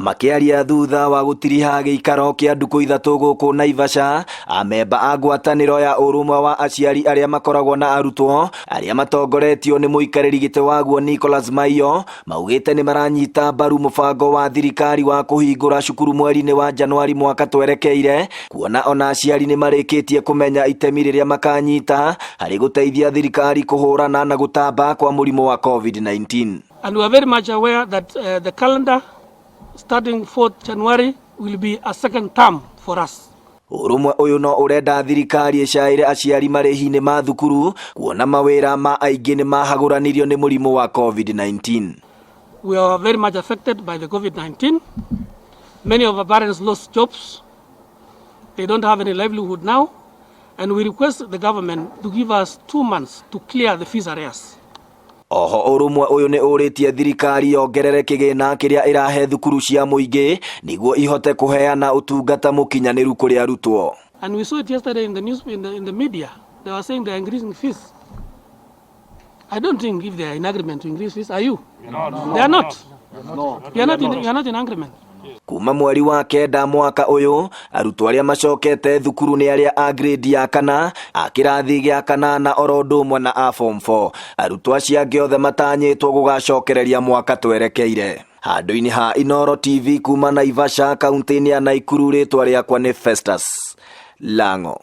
Makĩaria thutha wa gũtiriha gĩikaro kĩa ndukũ 3 gũkũ Naivasha, amemba a ngwatanĩro ya ũrũmwe wa aciari arĩa makoragwo na arutwo arĩa matongoretio nĩ mũikarĩri gĩtĩ waguo Nicholas Maiyo maugĩte nĩ maranyita mbaru mũbango wa thirikari wa kũhingũra cukuru mweri-inĩ wa Januari mwaka twerekeire, kuona ona aciari nĩ marĩkĩtie kũmenya itemi rĩrĩa makanyita harĩ gũteithia thirikari kũhũrana na gũtamba kwa mũrimũ wa COVID-19. And we are very much aware that the calendar starting 4th January will be a second term for us. Ũrũmwe ũyũ no ũrenda thirikari ĩcaĩre aciari marĩhi-inĩ ma thukuru, kuona mawĩra ma aingĩ nĩ mahagũranirio nĩ mũrimũ wa COVID-19. We are very much affected by the COVID-19. Many of our parents lost jobs. They don't have any livelihood now. And we request the government to give us 2 months to clear the fees arrears. Oho ũrũmwe ũyũ nĩ ũrĩtie thirikari yongerere kĩgĩna kĩrĩa ĩrahe thukuru cia mũingĩ nĩguo ihote kũheana ũtungata mũkinyanĩru kũrĩ arutwo. And we saw it yesterday in the news, in the media. They were saying they are increasing fees. I don't think if they are in agreement to increase fees. Are you? No. They are not. No. You are not in agreement. Kuma mweri wa 9 mwaka ũyũ, arutwo arĩa macokete thukuru nĩ arĩa a grade ya 4, a kĩrathi gĩa 8 oro ũndũ ũmwe na a form 4. Arutwo acio angĩ othe matanyĩtwo gũgacokereria mwaka twerekeire. Handũ-inĩ ha Inooro TV kuma Naivasha, kaunti-inĩ ya Naikuru, rĩtwa rĩakwa nĩ Festus Lango.